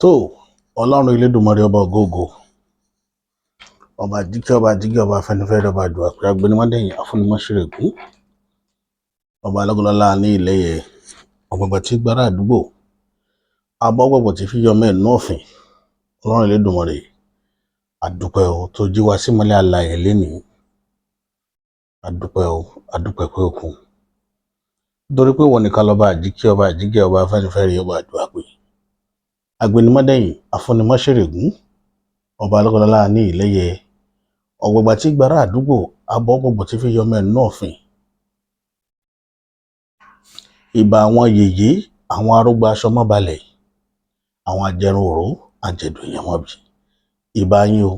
Tó Ọlọ́run Elédùmarè, ọba ògóògó, ọba jíkẹ́, ọba jíkẹ́, ọba afẹ́nifẹ́re, ọba àjò àpẹẹrẹ agbẹnimọ́dẹ̀yìn afúnimọ́ṣẹ̀rẹ̀gún, ọba alágọlọ́lá ní ilẹ̀yẹ ọ̀gbọ̀ngbà tí gbára àdúgbò abọ́gbọ̀gbọ̀ tí fi yọmọ ẹ̀ nọ́ọ̀fìn. Ọlọ́run Elédùmarè, àdúpẹ́ o tó jí wa símọ́lẹ̀ alààyè lénìí. Àdúpẹ́ o, àdúpẹ́ pé òkun, nítorí pé ìwọ nìkan lọ́ba àjíkẹ́, ọba àjíkẹ́, ọba afẹ́nifẹ́re, ọba àjò àpè agbẹnimọ́dẹ̀yìn afúnimọ́ṣẹ̀rẹ̀gún, ọba alágọlọ́lá ní ilẹ̀yẹ ọ̀gbọ̀gbà tí gbára àdúgbò abọ́gbọ̀gbọ̀ tí fi yọmọ ẹ̀ nọ́ọ̀fìn. Ìbà àwọn yèyé, àwọn arógbó aṣọ mọ́balẹ̀, àwọn ajẹrun òró àjẹdùn èèyàn mọ́bi, ìbà yín o.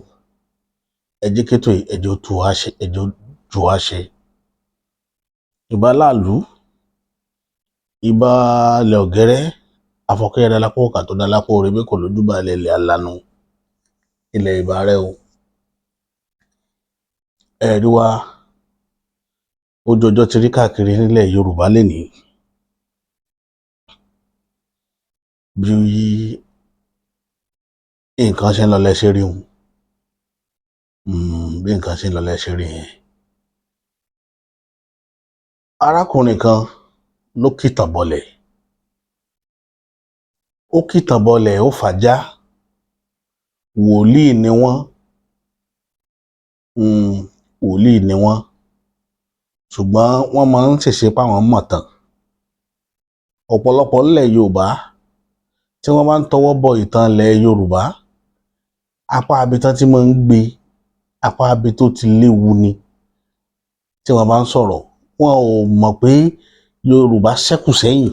Ẹ jẹ́ kétò yìí, ẹ jẹ́ ó tú wa ṣe, ẹ jẹ́ ó ju wa ṣe. Ìbà láàlú, ìbà ilẹ̀ ọ̀gẹ́rẹ́ afọkẹ́yẹ dalápò kà tó dalápò rẹ̀ bí kò lójúbà ilẹ̀ ilẹ̀ alanu ilẹ̀, ìbà rẹ o. Ẹ̀rí wa ojú ọjọ́ ti rí káàkiri nílẹ̀ Yorùbá lénìí, bí nǹkan ṣe ń lọ lẹ́sẹ̀ rí wọn, bí nǹkan ṣe ń lọ lẹ́sẹ̀ rí yẹn. Arákùnrin kan ló kìtàn bọlẹ̀, ó kìtàn bọlẹ̀, ó fàájà. Wòlíì ni wọ́n, wòlíì ni wọ́n, ṣùgbọ́n wọ́n máa ń ṣèṣe páwọn mọ̀ tán. Ọ̀pọ̀lọpọ̀ nílẹ̀ Yorùbá tí wọ́n bá ń tọwọ́ bọ ìtàn ilẹ̀ Yorùbá, apá abitán tí máa ń gbé, apá abi tó ti léwu ni. Tí wọ́n bá ń sọ̀rọ̀, wọn ò mọ̀ pé Yorùbá ṣẹ́kù sẹ́yìn.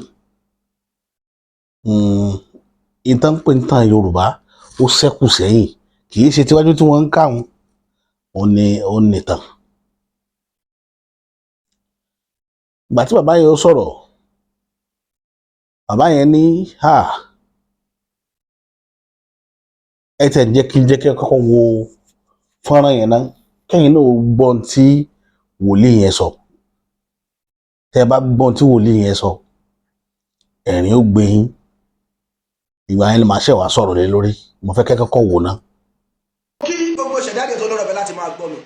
Ìtàn pé ìtàn Yorùbá ó ṣẹ́kù sẹ́yìn, kì í ṣe tíwájú tí wọ́n ń kà wọ́n ò ní ò nìtàn. Ìgbà tí bàbá yẹn ó sọ̀rọ̀, bàbá yẹn ní ha, ẹ tẹ̀ jẹ́ kí n jẹ́ kí ẹ kọ́kọ́ wo fọ́nrán yẹn náà, kẹ́yìn náà gbọ́ tí wòlíì yẹn sọ. Tẹ́ ẹ bá gbọ́ tí wòlíì yẹn sọ, ẹ̀rín ó gbé yín. Ìgbà yẹn ni màá ṣẹ̀ wá sọ̀rọ̀ lé lórí. Mo fẹ́ kẹ́ kọ́kọ́ wò ná. Kí gbogbo ṣẹ̀dáde tó lọ́rọ̀ bẹ láti máa gbọ́ mi.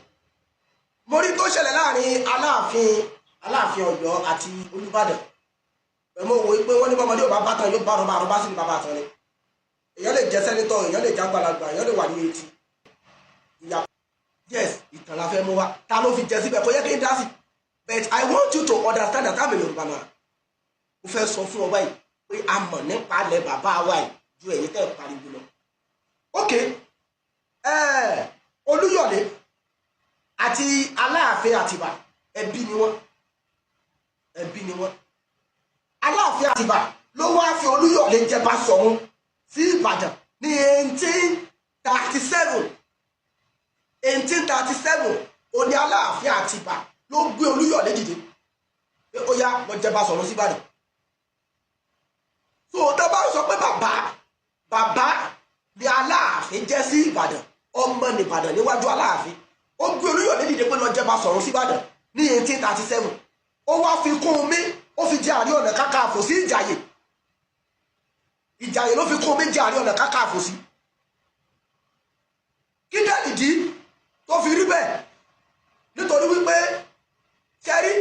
Mo rí tó ṣẹlẹ̀ láàrin Aláàfin Ọ̀yọ́ àti Olúbàdàn. Pẹ̀lú owó pé wọ́n ní bọ́mọdé ò bá bá tán yóò bá àrọ́bá, àrọ́bá sí ni bàbá àtàn ni. Èèyàn lè jẹ́ senator, èèyàn lè jágbàlagbà, èèyàn lè wà ní etí ìyá. Yes, ìtàn la fẹ́ mú wa. Ta ló fi jẹ síbẹ̀? Kò yẹ kí n dá sí, but I want you to understand that I'm a Yorùbá man. Mo fẹ́ sọ fún ọ báyìí pé a mọ̀ nípa ilẹ̀ bàbá wa yìí ju ẹ̀yin tẹ́ ẹ̀ pariwo lọ. Ok, Olúyọ̀lé àti Aláàfin Àtìbà, ẹbí ni wọ́n, ẹbí ni wọ́n. Aláàfin Àtìbà ló wá fi Olúyọ̀lé jẹ Basọ̀run sí Ìbàdàn ní 1837. 1837 òní Aláàfin Àtìbà ló gbé Olúyọ̀lé dìde pé ó yá, lọ jẹ Basọ̀run sí Ìbàdàn. So tó bá ń sọ pé bàbá bàbá ni Aláàfin jẹ́ sí Ìbàdàn, ọmọ nìbàdàn níwájú Aláàfin. Ó gbé Olúyọ̀lé dìde pé lọ jẹ Basọ̀run sí Ìbàdàn ní 1837. Ó wá fi kún un mí, ó fi jẹ Ààrẹ Ọ̀nà Kakanfò sí Ìjàyè. Ìjàyè ló fi kún un mí jẹ Ààrẹ Ọ̀nà Kakanfò sí. Kí dẹ́nìdí tó fi rí bẹ́ẹ̀? Nítorí wípé ṣẹ́rí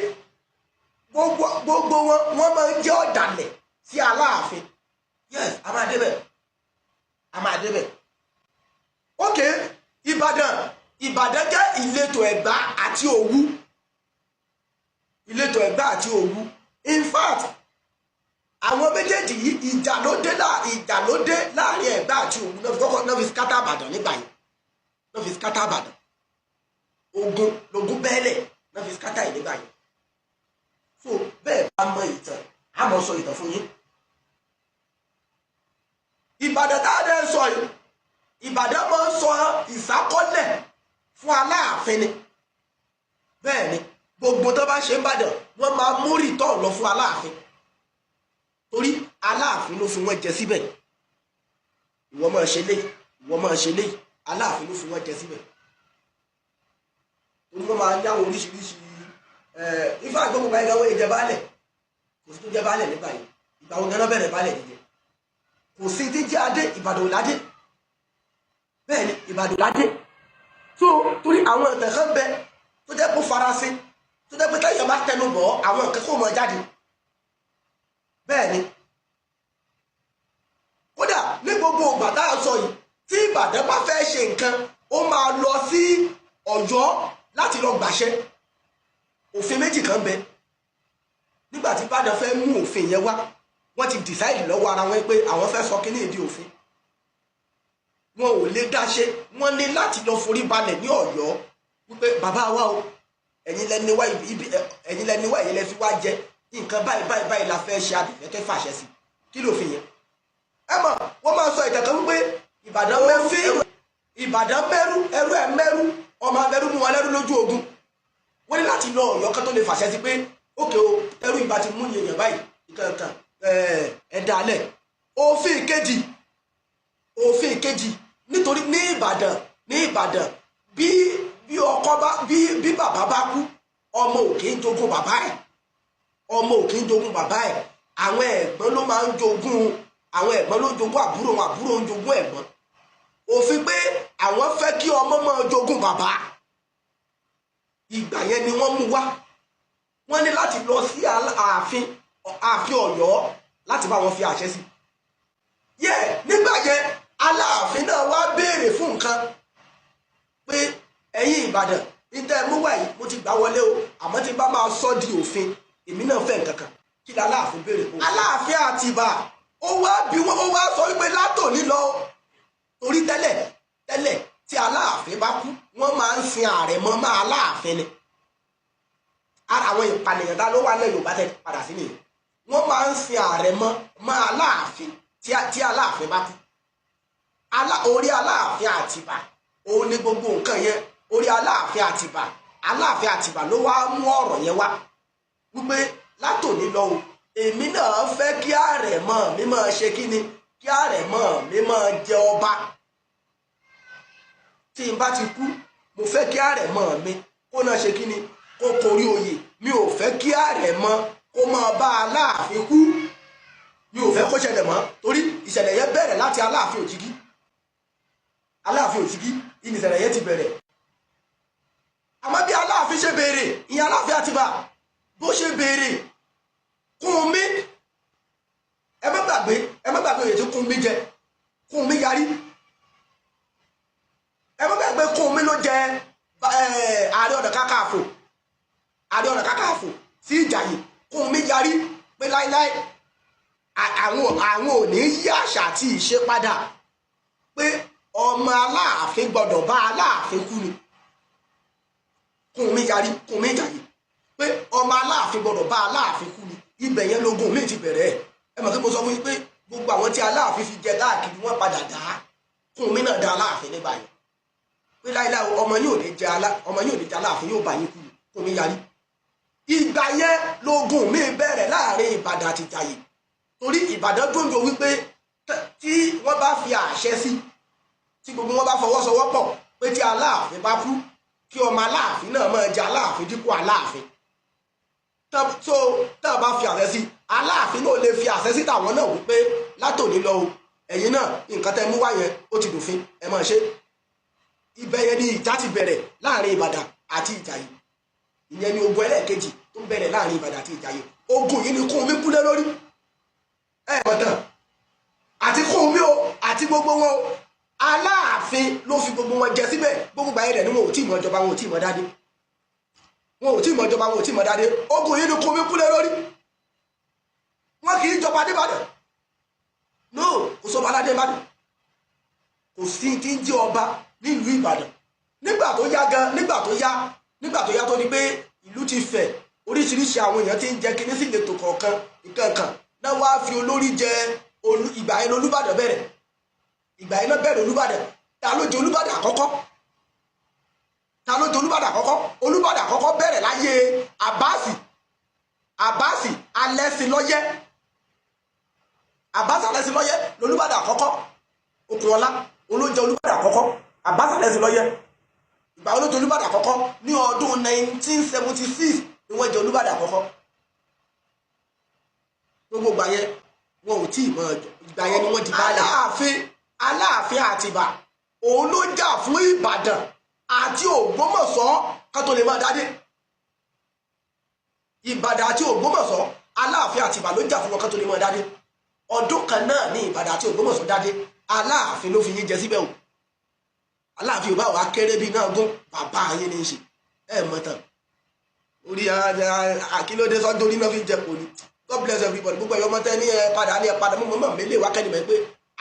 gbogbo wọn, wọ́n máa ń jẹ́ ọ̀dàlẹ̀ sí Aláàfin. Yes, a máa débẹ̀, a máa débẹ̀. Ok, Ìbàdàn jẹ́ ìletò Ẹ̀gbá àti Òwu, ìletò Ẹ̀gbá àti Òwu. In fact, àwọn méjèèjì yìí, ìjà ló dé láàrin Ẹ̀gbá àti Òwu náà fi kọ́kọ́ náà fi scatter Ìbàdàn nígbà yẹn, náà fi scatter Ìbàdàn. Ogun logun bẹ́ẹ̀lẹ̀ náà fi scatter yìí nígbà yẹn. So bẹ́ẹ̀ bá mọ ìtàn, á mọ̀ sọ ìtàn fún yín. Ìbàdàn tá a dẹ́ sọ yìí, Ìbàdàn máa ń sọ ìsákọ́lẹ̀ fún Aláàfin ni. Bẹ́ẹ̀ ni, gbogbo tó bá ṣe ń bàdàn, wọ́n máa mú return lọ fún Aláàfin, torí Aláàfin ló fi wọ́n jẹ síbẹ̀. Ìwọ máa ṣe léyìí, ìwọ máa ṣe léyìí, Aláàfin ló fi wọ́n jẹ síbẹ̀, torí wọ́n máa ń yáwó oríṣiríṣi. Ifá gbogbo báyìí gan, wọ́n jẹ baálẹ̀, kò sí tó jẹ baálẹ̀ nígbà yìí. Ìgbà wo ganan bẹ̀rẹ̀ baálẹ̀ jíjẹ? Kò sí tí jẹ́ adé, Ìbàdàn ò ládé. Bẹ́ẹ̀ ni, Ìbàdàn ò ládé. So torí àwọn ìtàn kan bẹ tó jẹ́ kó farasin, tó jẹ́ pé táyà bá tẹnu bọ̀, àwọn nǹkan kò mọ̀ jáde. Bẹ́ẹ̀ ni, kódà ní gbogbo ìgbà tá a sọ yìí, tí Ìbàdàn bá fẹ́ ṣe nǹkan, ó máa lọ sí Ọ̀yọ́ láti lọ gbàṣẹ. Òfin méjì kan bẹ. Nígbà tí Ìbàdàn fẹ́ mú òfin yẹn wá, wọ́n ti decide lọ́wọ́ ara wọn pé àwọn fẹ́ sọ kíní ìdí òfin. Wọn ò lè dáṣe, wọ́n ní láti lọ forí balẹ̀ ní Ọ̀yọ́ wípé, "Bàbá wa o, ẹ̀yin lẹni wá ibi, ẹ̀yin lẹni wá, ẹ̀yin lẹ fi wá jẹ. Nǹkan báyìí báyìí báyìí la fẹ́ ṣe, àdìfẹ́ fàṣẹ sí." Kí lófin yẹn? Ẹ mọ̀, wọ́n máa sọ ìtàn kan wípé Ìbàdàn mẹ́rú, Ìbàdàn mẹ́rú, ẹrú ẹ̀ mẹ́rú, ọmọ abẹ́rú mú wọn lẹ́rú lójú ogun. Wọ́n ní láti lọ Ọ̀yọ́ kan tó lè fàṣẹ sí pé, ókè o, ẹrú ìbá ti mú èèyàn báyìí nǹkan ẹ̀ dálẹ̀. Òfin kejì, nítorí ní Ìbàdàn, bí ọkọ bá bí bàbá bá kú, ọmọ ò kì í jogún bàbá ẹ̀. Ọmọ ò kì í jogún bàbá ẹ̀. Àwọn ẹ̀gbọ́n ló máa ń jogún. Àwọn ẹ̀gbọ́n ló jogún àbúrò wọn, àbúrò ń jogún ẹ̀gbọ́n. Òfin pé àwọn fẹ́ kí ọmọ máa jogún bàbá, ìgbà yẹn ni wọ́n mú wá. Wọ́n ní láti lọ sí ààfin Ọ̀yọ́ láti bá wọn fi àṣẹ sí. Yẹ nígbà yẹn, Aláàfin náà wá béèrè fún nǹkan pé, "Ẹ̀yin Ìbàdàn, ìtẹ́ mú wá yìí, mo ti gbà wọlé o, àmọ́ tí bá máa sọ di òfin, èmi náà fẹ́ nǹkan kan." Kí ni Aláàfin béèrè fún? Aláàfin Àtìbà, ó wá bí wọ́n, ó wá sọ wípé látòní lọ, torí tẹ́lẹ̀ tẹ́lẹ̀, tí Aláàfin bá kú, wọ́n máa ń sin àrẹ̀mọ mọ́ Aláàfin ni. Ara àwọn ìpànìyàn tá ló wà lẹ́yìn Yorùbá tẹ́ padà sí nìyẹn. Wọ́n máa ń sin àrẹ̀mọ mọ́ Aláàfin tí Aláàfin bá kú. Orí Aláàfin Àtìbà òun ni gbogbo nǹkan yẹn. Orí Aláàfin Àtìbà, Aláàfin Àtìbà ló wá mú ọ̀rọ̀ yẹn wá wípé, látòní lọ o, èmi náà fẹ́ kí àrẹ̀mọ mi máa ṣe kí ni, kí àrẹ̀mọ mi máa jẹ ọba. Tí n bá ti kú, mo fẹ́ kí àrẹ̀mọ mi kó náà ṣe kí ni, kó korí oyè. Mi ò fẹ́ kí àrẹ̀mọ kó máa bá Aláàfin kú. Mi ò fẹ́ kó ṣẹlẹ̀ mọ́, torí ìṣẹ̀lẹ̀ yẹn bẹ̀rẹ̀ láti Aláàfin Òjìgí. Aláàfin Òjìgí ìní ìṣẹ̀lẹ̀ yẹn ti bẹ̀rẹ̀. Àmọ́ bí Aláàfin ṣe béèrè ìyẹn, Aláàfin Àtìbà bó ṣe béèrè, Kúnmi, ẹ má gbàgbé, ẹ má gbàgbé oyè tí Kúnmi jẹ. Kúnmi yarí. Ẹ má gbàgbé, Kúnmi ló jẹ Ààrẹ Ọ̀nà Kakanfò, Ààrẹ Ọ̀nà Kakanfò sí Ìjàyè. Kúnmi yarí pé láíláí, àwọn ò ní yí àṣà àti ìṣe padà, pé ọmọ Aláàfin gbọ́dọ̀ bá Aláàfin kú ni. Kúnmi yarí, Kúnmi Ìjàyè, pé ọmọ Aláàfin gbọ́dọ̀ bá Aláàfin kú ni. Ibẹ̀ yẹn lógún míì ti bẹ̀rẹ̀. Ẹ mọ̀ kí mo sọ fún yín pé gbogbo àwọn tí Aláàfin fi jẹ káàkiri, wọ́n padà dá Kúnmi náà dá Aláàfin nígbà yẹn pé láíláí, ọmọ yóò ní jẹ Aláàfin, yóò bá yín kú ni. Kúnmi yarí. Ìgbà yẹn lógún míì bẹ̀rẹ̀ láàrin Ìbàdàn àti Ìjàyè, torí Ìbàdàn dúndùn wípé tí wọ́n bá fi àṣẹ sí, tí gbogbo wọn bá fọwọ́sowọ́pọ̀ pé tí Aláàfin bá kú, kí ọmọ Aláàfin náà máa jẹ Aláàfin dípò Aláàfin, tó tá a bá fi àṣẹ sí, Aláàfin náà lè fi àṣẹ sí tàwọn náà wípé látòní lọ o, ẹ̀yin náà, nǹkan tẹ́ mú wá yẹn, ó ti dòfin, ẹ máa ṣe. Ibẹ̀ yẹn ni ìjà ti bẹ̀rẹ̀ láàrin Ìbàdàn àti Ìjàyè. Ìyẹn ni ogun ẹlẹ́ẹ̀kejì tó ń bẹ̀rẹ̀ láàrin Ìbàdàn àti Ìjàyè. Ogun yìí ni Kúnmi kúlé lórí. Ẹ mọ̀ tán, àti Kúnmi o, àti gbogbo wọn o, Aláàfin ló fi gbogbo wọn jẹ síbẹ̀. Gbogbo gbàyẹ rẹ̀ ni wọn ò tí ì mọ ìjọba, wọn ò tí ì mọ dádé, wọn ò tí ì mọ ìjọba, wọn ò tí ì mọ dádé. Ogun yìí ni Kúnmi kúlé lórí. Wọn kì í jọba nìbàdàn. No, kò sọba aládé ìbàdàn, kò sí tí ń jẹ́ ọba nílùú Ìbàdàn. Nígbà tó yá gan, nígbà tó yá tó ní pé ìlú ti fẹ̀, oríṣiríṣi àwọn èèyàn ti ń jẹ kinní sí ìletò kọ̀ọ̀kan, nǹkan kan náà wá fi olórí jẹ. Ìgbà yẹn lolúbàdàn bẹ̀rẹ̀. Ìgbà yẹn náà bẹ̀rẹ̀ Olúbàdàn. Ta ló jẹ Olúbàdàn àkọ́kọ́? Ta ló jẹ Olúbàdàn àkọ́kọ́? Olúbàdàn àkọ́kọ́ bẹ̀rẹ̀ láyé Àbáàsì, Àbáàsì Alẹ́sìnlọ́yẹ́. Àbáàsì Alẹ́sìnlọ́yẹ́ lolúbàdàn àkọ́kọ́. Okùnọlá olójẹ Olúbàdàn àkọ́kọ́, Àbáàsì Alẹ́sìnlọ́yẹ́. Ìgbà wo ló jẹ Olúbàdàn àkọ́kọ́? Ní ọdún 1976 ni wọ́n jẹ Olúbàdàn àkọ́kọ́. Gbogbo ìgbà yẹn Wọn ò tí ì mọ ìgbà yẹn ni wọ́n di baálẹ̀. Aláàfin Àtìbà òun ló jà fún Ìbàdàn àti Ògbómọ̀ṣọ́ ká tó lè máa dádé. Ìbàdàn àti Ògbómọ̀ṣọ́, Aláàfin Àtìbà ló jà fún wọn ká tó lè máa dádé. Ọdún kan náà ní Ìbàdàn àti Ògbómọ̀ṣọ́ dádé. Aláàfin ló fi yín jẹ síbẹ̀ o. Aláàfin ò bá wàá kéré bíi náà gún bàbá yín ní í ṣe ẹ mọ̀ tán orí àkílódé sọ́jọ́ orí náà fi jẹ kò ní. God bless everybody. Gbogbo ẹ̀yọ́ mọ́tẹ́ ní ẹ padà, ní ẹ padà mọ́ mọ́ mẹ́lẹ̀ wá kẹ́ni mọ̀ pé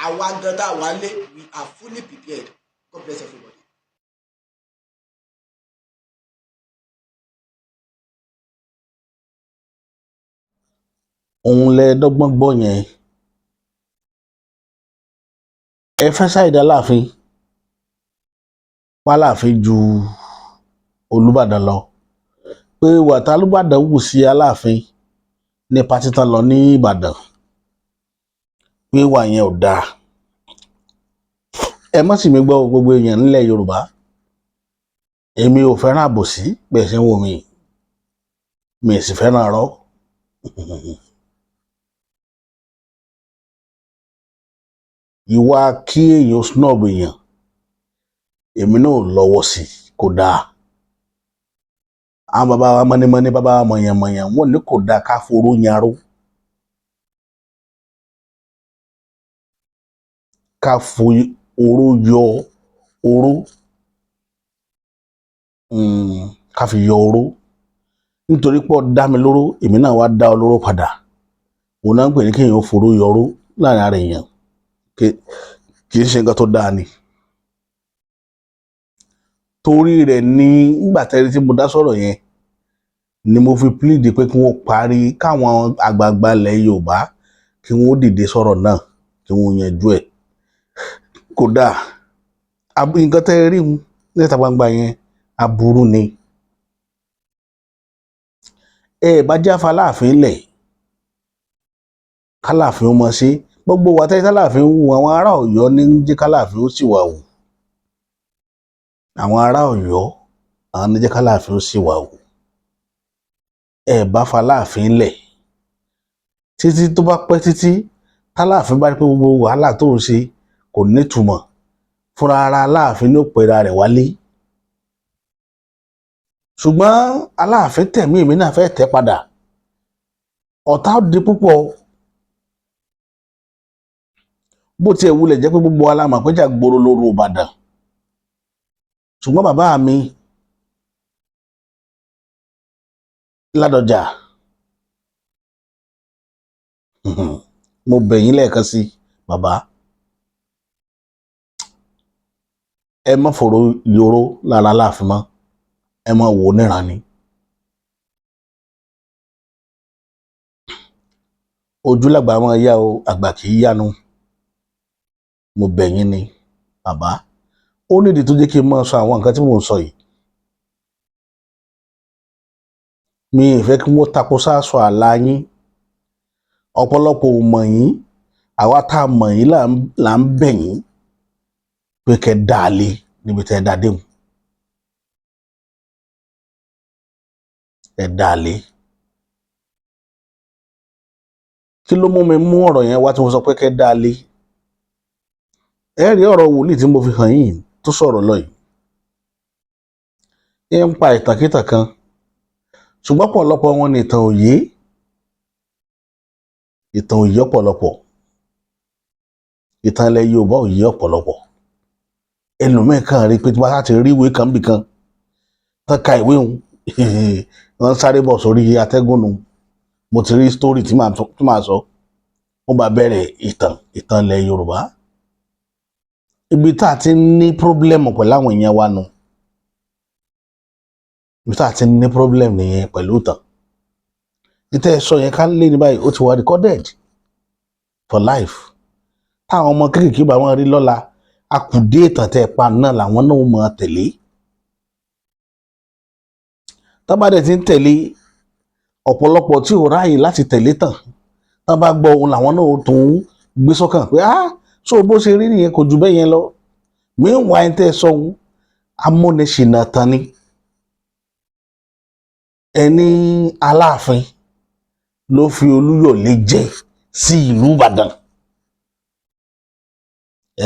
àwa gan tá a wà lé, we are fully prepared. God bless everybody. Òun lẹ dọ́gbọ́n gbọ́ yẹn. Ẹ fẹ́ ṣàìdá Aláàfin pàláàfin ju Olúbàdàn lọ, pé wàtá Olúbàdàn wù sí Aláàfin ní patí tán lọ ní Ìbàdàn, pé wà yẹn ò dáa. Ẹ má sì mí gbọ́, gbogbo èèyàn nílẹ̀ Yorùbá, èmi ò fẹ́ràn àbòsí bẹ́ẹ̀ ṣe ń wò mí, mi sì fẹ́ràn ọ̀rọ̀. Ìwà kí èèyàn snob èèyàn, èmi náà lọ́wọ́ sí, kò dáa. Àwọn bàbá wa mọ́nímọ́ní, bàbá wa mọ̀yànmọ̀yàn, wọ́n ní kò dáa ká foró yanró, ká fo oró yọ oró, ká fi yọ oró, nítorí pé ó dá mi lóró, èmi náà wá dá ọ lóró padà. Òun náà ń pè ní kéèyàn foró yọró láàrin ara èèyàn. Kì í ṣe nǹkan tó dáa ni. Torí rẹ̀ ní nígbà tẹ́lẹ̀ tí mo dá sọ̀rọ̀ yẹn ni mo fi plead pé kí wọ́n parí, káwọn àgbààgbà ilẹ̀ Yorùbá kí wọ́n dìde sọ̀rọ̀ náà, kí wọ́n yanjú ẹ̀. Kódà nǹkan tẹ́ rí níta gbangba yẹn, aburú ni. Ẹ bá jáfa Aláàfin lẹ̀, kálàfin ó mọ sí gbogbo wa tẹ́lẹ̀. Kálàfin wù àwọn ará Ọ̀yọ́ ní jẹ́ kálàfin ó sì wà wù àwọn ará Ọ̀yọ́, àwọn ní jẹ́ kálàfin ó sì wà wù. Ẹ bá fa Aláàfin lẹ̀ títí tó bá pẹ́ títí, tálàfin bá rí pé gbogbo wàhálà tó ń ṣe kò nítumọ̀, fúnra ara Aláàfin ní òpèrà rẹ̀ wálé. Ṣùgbọ́n Aláàfin tẹ̀mí, èmi náà fẹ́ tẹ́ padà, ọ̀tá di púpọ̀. Bó tiẹ̀ wulẹ̀ jẹ́ pé gbogbo wa la mọ̀ pé jà gbòòrò lóru Ìbàdàn, ṣùgbọ́n bàbá mi Ládọjà, mo bẹ̀ yín lẹ́ẹ̀kan sí, bàbá, ẹ má fòrò yòró lára Aláàfin mọ́, ẹ má wò níran ni. Ojú làgbà máa yá o, àgbà kì í yánu. Mo bẹ̀ yín ni bàbá. Ó nídìí tó jẹ́ kí n máa sọ àwọn nǹkan tí mò ń sọ yìí. Mi ì fẹ́ kí wọ́n tako sáàsọ àlá yín. Ọ̀pọ̀lọpọ̀ ò mọ̀ yín, àwa tá a mọ̀ yín là ń bẹ̀ yín pé kẹ́ dá a lé níbi tẹ́ ẹ dá déhùn. Ẹ dá a lé. Kí ló mú mi mú ọ̀rọ̀ yẹn wá tí mo sọ pé kẹ́ dá a lé? Ẹ rí ọ̀rọ̀ wòlíì tí mo fi hàn yín tó sọ̀rọ̀ lọ yìí. Ẹ ń pa ìtànkítàn kan, ṣùgbọ́n ọ̀pọ̀lọpọ̀ wọn ní ìtàn òye, ìtàn òye ọ̀pọ̀lọpọ̀, ìtàn ilẹ̀ Yorùbá òye ọ̀pọ̀lọpọ̀. Ẹlòmíì kan rí pé tí wọ́n ti rí ìwé kan bì kan tán, ka ìwé òun, wọ́n sáré bọ̀ sórí atẹ́gùn nù. Mo ti rí sítórì tí màá sọ, wọ́n bá bẹ̀rẹ̀ ìtàn ilẹ̀ Yorùbá. Ibi tá a ti ní pírọ́blẹ́mù pẹ̀lú àwọn èèyàn wa nù, ibi tá a ti ní pírọ́blẹ́mù nìyẹn pẹ̀lú ìtàn. Ìtẹ́ ẹ sọ yẹn ká lé ní báyìí, ó ti wà recorded for life. Táwọn ọmọ kéékèèké bá wọn rí lọ́la, akùdé ìtàn tẹ́ ẹ pa náà làwọn náà mọ̀ tẹ̀lé. Tá bá dẹ̀ ti ń tẹ̀lé, ọ̀pọ̀lọpọ̀ tí ò ráàyè láti tẹ̀lé tàn, tá bá gbọ́ ohun làwọn náà tún gbé sọ́kàn pé ah, so bó ṣe rí nìyẹn, kò jù bẹ́ẹ̀ yẹn lọ. Meanwhile, tẹ́ ẹ sọ ohun amúnisìnà tán ni. Ẹni Aláàfin ló fi Olúyọ̀lé jẹ. Sí ìlú Ìbàdàn,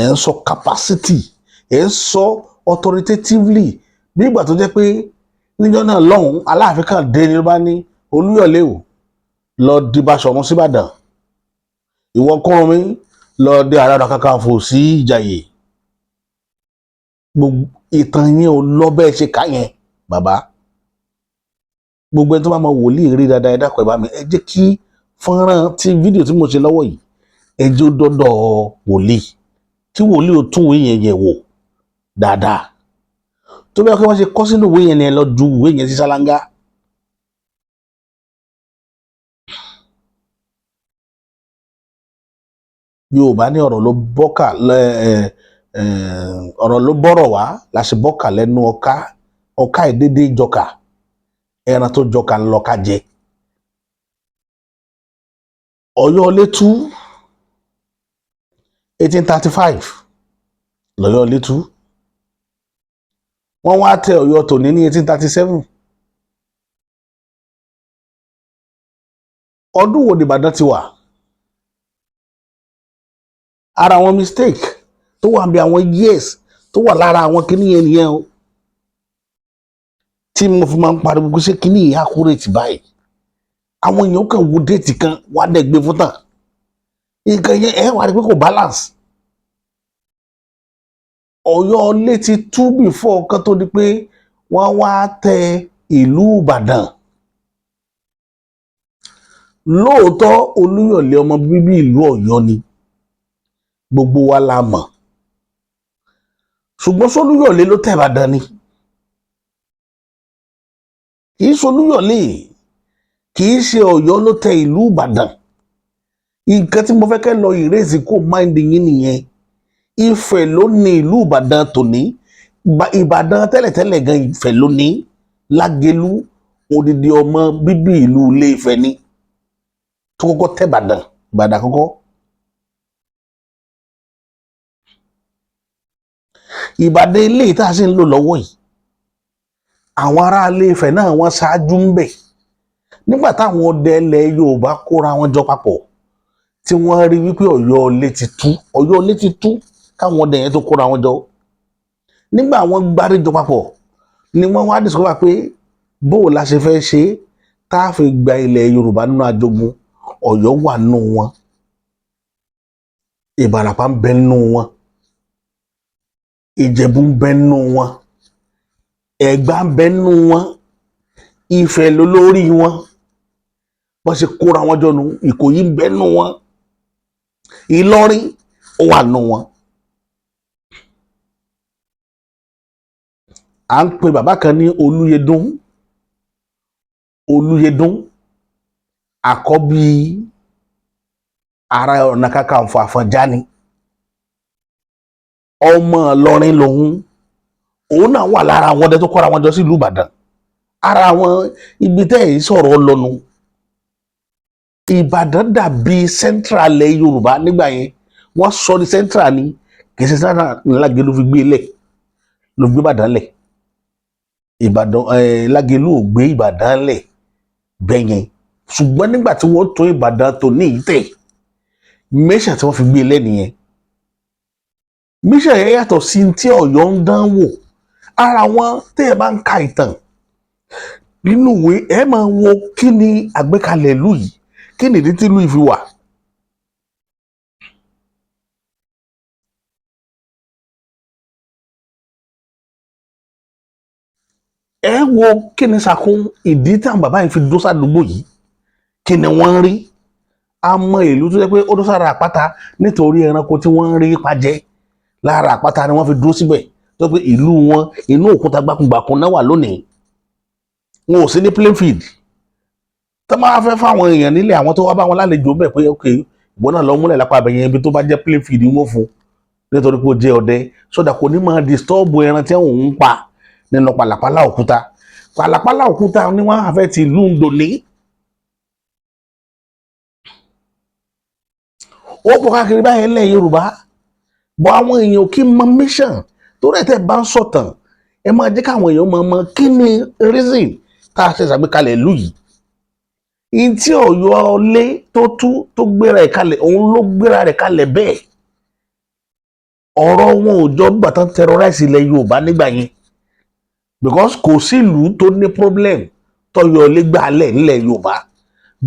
ẹ̀ ń sọ capacity, ẹ̀ ń sọ authoritatively, bí ìgbà tó jẹ́ pé níjọ́ náà lọ́hùn, Aláàfin kan dé ní ló bá ní, "Olúyọ̀lé o, lọ di Baṣọ̀run síbàdàn. Ìwọ Kúrúnmí, lọ di Ààrẹ Ọ̀nà Kakanfò sí Ìjàyè." Gbogbo ìtàn yẹn ò lọ bẹ́ẹ̀ ṣe ká yẹn, bàbá. Gbogbo ẹni tó bá mọ wòlíì rí dáadáa, ẹ dákun, ẹ bá mi, ẹ jẹ́ kí fọ́nrán tí fídíò tí mo ṣe lọ́wọ́ yìí, ẹ jẹ́ ó dọ́dọ̀ wòlíì, kí wòlíì ó tún ìwé yẹn yẹ̀ wò dáadáa. Tó bẹ́ẹ̀ kí wọ́n ṣe kọ́ sínú ìwé yẹn ni ẹ lọ ju ìwé yẹn sí ṣáláńgá. Yorùbá ní ọ̀rọ̀ ló bọ́kà lẹ́ ẹ ẹ ọ̀rọ̀ ló bọ́rọ̀ wá la ṣe bọ́kà lẹ́nu ọká. Ọká ìdédé jọkà, ẹran tó jọkà ńlọka jẹ. Ọ̀yọ́ Létú, 1835 lọ́yọ́ Létú. Wọ́n wá tẹ Ọ̀yọ́ tòní ní 1837. Ọdún wo nìbàdàn ti wà? Ara àwọn mistake tó wà bí àwọn years tó wà lára àwọn kinní yẹn nìyẹn o, tí mo fi máa ń pariwo pé ṣé kinní yìí accurate báyìí? Àwọn èèyàn kàn wo date kan wà dẹ̀ gbé fún tàn nǹkan yẹn, ẹ wà rí pé kò balance. Ọ̀yọ́ lé ti tú before kan tó di pé wọ́n wá tẹ ìlú Ìbàdàn. Lóòótọ́, Olúyọ̀lé ọmọ bíbí ìlú Ọ̀yọ́ ni, gbogbo wa la mọ̀, ṣùgbọ́n sólúyọ̀lé ló tẹ̀ Ìbàdàn ni? Kì í solúyọ̀lé, kì í ṣe Ọ̀yọ́ ló tẹ ìlú Ìbàdàn. Nǹkan tí mo fẹ́ kẹ́ lọ erase kó mind yín nìyẹn. Ifẹ̀ ló ní ìlú Ìbàdàn tòní. Ìbàdàn tẹ́lẹ̀tẹ́lẹ̀ gan, Ifẹ̀ ló ní. Lágelú, odidi ọmọ bíbí ìlú Ilé Ifẹ̀ ni, tó kọ́kọ́ tẹ̀ Ìbàdàn, Ìbàdàn àkọ́kọ́. Ìbàdàn ilé tá a sì ń lò lọ́wọ́ yìí, àwọn ará Ilé Ifẹ̀ náà wọ́n ṣáájú ń bẹ̀. Nígbà táwọn ọdẹ ilẹ̀ Yorùbá kóra wọn jọ papọ̀, tí wọ́n rí wípé Ọ̀yọ́ ilé ti tú, Ọ̀yọ́ ilé ti tú káwọn ọdẹ yẹn tó kóra wọn jọ, nígbà wọ́n gbáríjọ papọ̀ ni wọ́n wá discover pé bó la ṣe fẹ́ ṣe tá a fi gba ilẹ̀ Yorùbá nínú ajogun. Ọ̀yọ́ wà nínú wọn, Ìbàràpá ń bẹ nínú wọn, Ìjẹ̀bú ń bẹ nínú wọn, Ẹ̀gbá ń bẹ nínú wọn, Ifẹ̀ lólórí wọn. Wọ́n ṣe kóra wọn jọ nu. Ìkòyí ń bẹ nínú wọn, Ìlọrin ó wà nínú wọn. À ń pe bàbá kan ní Olúyẹdùn. Olúyẹdùn, àkọ́bí Ààrẹ Ọ̀nà Kakanfò Àfọ̀njá ni, ọmọ Ìlọrin lòun. Òun náà wà lára àwọn ọdẹ tó kóra wọn jọ sí ìlú Ìbàdàn. Ara àwọn ibi tẹ́ ẹ̀ ń sọ̀rọ̀ lọ́nu, Ìbàdàn dàbí central ilẹ̀ Yorùbá nígbà yẹn. Wọ́n sọ ní central ni, kì í ṣe central. Lágelú fi gbé lẹ̀, ló fi gbé Ìbàdàn lẹ̀. Ìbàdàn ẹ̀ Lágelú ò gbé Ìbàdàn lẹ̀ bẹ́yẹn, ṣùgbọ́n nígbà tí wọ́n tó Ìbàdàn tó ní ìtẹ̀ mẹ́sà tí wọ́n fi gbé lẹ̀ nìyẹn. Mẹ́sà yẹn yàtọ̀ sí tí Ọ̀yọ́ ń dán wò. Ara wọn, tẹ́ ẹ bá ń ka ìtàn nínú ìwé, ẹ máa wo kí ni àgbékalẹ̀ ìlú yìí, kí ni ìdí tí ìlú yìí fi wà. Ẹ wo kí ni sàkún ìdí tí àwọn bàbá yìí fi dó sádùúgbò yìí, kí ni wọ́n ń rí. A mọ ìlú tó jẹ́ pé ó dó sára àpáta nítorí ẹranko tí wọ́n ń rí pajẹ lára àpáta ni wọ́n fi dúró síbẹ̀, tó pé ìlú wọn inú òkúta gbákùngbàkùn náà wà lónìí. Wọn ò sí ní Plainfield. Tó máa fẹ́ fáwọn èèyàn nílé, àwọn tó wá bá wọn lálejò bẹ̀ pé ok, ìwọ náà lọ múlẹ̀ lápá abẹ́yẹn, ibi tó bá jẹ́ Plainfield wọ́n fún, nítorí pé ó jẹ́ ọdẹ sódà kò ní máa disturb ẹran tí òun ń pa nínú pàlàpàlà òkúta. Pàlàpàlà òkúta ni wọ́n á fẹ́ ti ìlú ń dòní. Ó pọ̀ káàkiri báyìí ilẹ̀ Yorùbá bọ́. Àwọn èèyàn kì í mọ mission torí ẹ̀. Tẹ́ bá ń sọ̀tàn, ẹ máa jẹ́ káwọn èèyàn máa mọ kí ni reason tá a ṣe ṣàgbékalẹ̀ ìlú yìí. In tí Ọ̀yọ́ lé tó tú tó gbéra ẹ̀ kalẹ̀, òun ló gbéra rẹ̀ kalẹ̀ bẹ́ẹ̀. Ọ̀rọ̀ wọn ò jọ gbà tán terrorize ilẹ̀ Yorùbá nígbà yẹn, because kò sí ìlú tó ní problem tọ́yọ̀ lé gbà lẹ̀ nílẹ̀ Yorùbá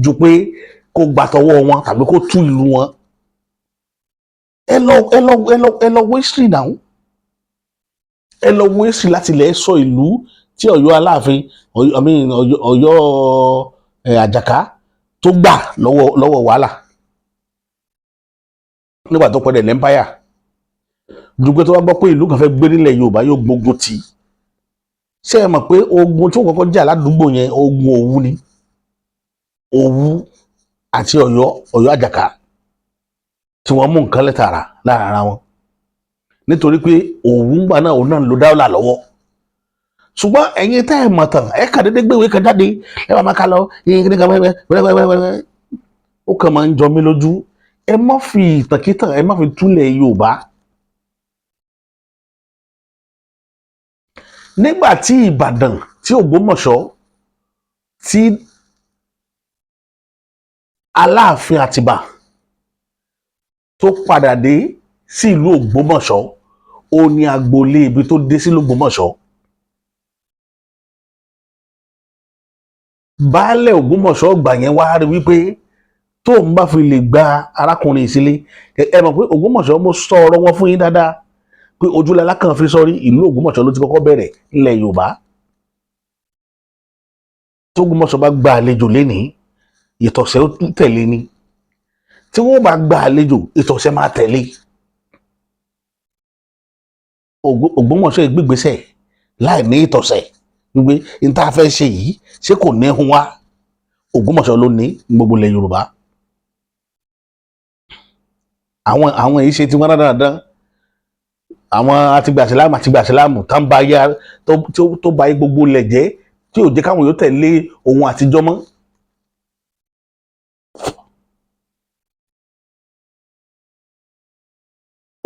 ju pé kó gbà tọwọ́ wọn tàbí kó tú ìlú wọn. Ẹ lọ, ẹ lọ, ẹ lọ, ẹ lọ wo history now. Ẹ lọ wo history láti ilẹ̀ sọ ìlú tí Ọ̀yọ́ Aláàfin, Ọ̀yọ́, I mean, Ọ̀yọ́, Ọ̀yọ́ Àjàká tó gbà lọ́wọ́ wàhálà nígbà tó pẹ́ dẹ̀ l'empire, ju pé tó bá gbọ́ pé ìlú kan fẹ́ gbé nílẹ̀ Yorùbá, yóò gbógun tì í. Ṣé ẹ mọ̀ pé ogun tí wọ́n kọ́kọ́ jà ládùúgbò yẹn, ogun Òwu ni? Òwu àti Ọ̀yọ́, Ọ̀yọ́ Àjàká, tí wọ́n mú nǹkan lẹ́tàrà lára ara wọn, nítorí pé Òwu ń gbà náà, òun náà ń lo dáwọ́là lọ́wọ́. Ṣùgbọ́n ẹ̀yin tẹ́ ẹ̀ mọ̀ tán, ẹ̀ kà déédéé gbéwèé kan jáde, ẹ bá máa ká lọ yín ní kan wẹ́wẹ́wẹ́wẹ́wẹ́. Ó kàn máa ń jọ mí lójú. Ẹ má fi ìtànkítàn, ẹ má fi túlẹ̀ Yorùbá. Nígbà tí Ìbàdàn, tí Ògbómọ̀ṣọ́, tí Aláàfin Àtìbà tó padà dé sí ìlú Ògbómọ̀ṣọ́, ó ní agboolé ibi tó dé sí l'Ògbómọ̀ṣọ́. Baálẹ̀ Ògbómọ̀ṣọ́ ọgbà yẹn wá rí wípé tóun bá fi lè gba arákùnrin ìsílé, ẹ mọ̀ pé Ògbómọ̀ṣọ́, mo sọ ọ̀rọ̀ wọn fún yín dáadáa pé ojúlala kan fi sọrí, ìlú Ògbómọ̀ṣọ́ ló ti kọ́kọ́ bẹ̀rẹ̀ nílẹ̀ Yorùbá. Tógbómọ̀ṣọ́ bá gba àlejò lénìí, ìtọ̀sẹ̀ ó tún tẹ̀lé ni. Tí wọ́n bá gba àlejò, ìtọ̀sẹ̀ máa tẹ̀lé. Ògbómọ̀ṣọ́ ìgbégbèsẹ̀ láì ní ìtọ̀sẹ̀ wípé n tá a fẹ́ ṣe yìí, ṣé kò ní hun wá? Ògbómọ̀ṣọ́ ló ní gbogbo ilẹ̀ Yorùbá. Àwọn èyí ṣe tí wọ́n dáadáa, àwọn àtìgbàsílámù, àtìgbàsílámù tá ń ba ayé tó ba ayé gbogbo ilẹ̀ jẹ́, tí ò jẹ́ káwọn yóò tẹ̀lé ohun àtijọ́ mọ́.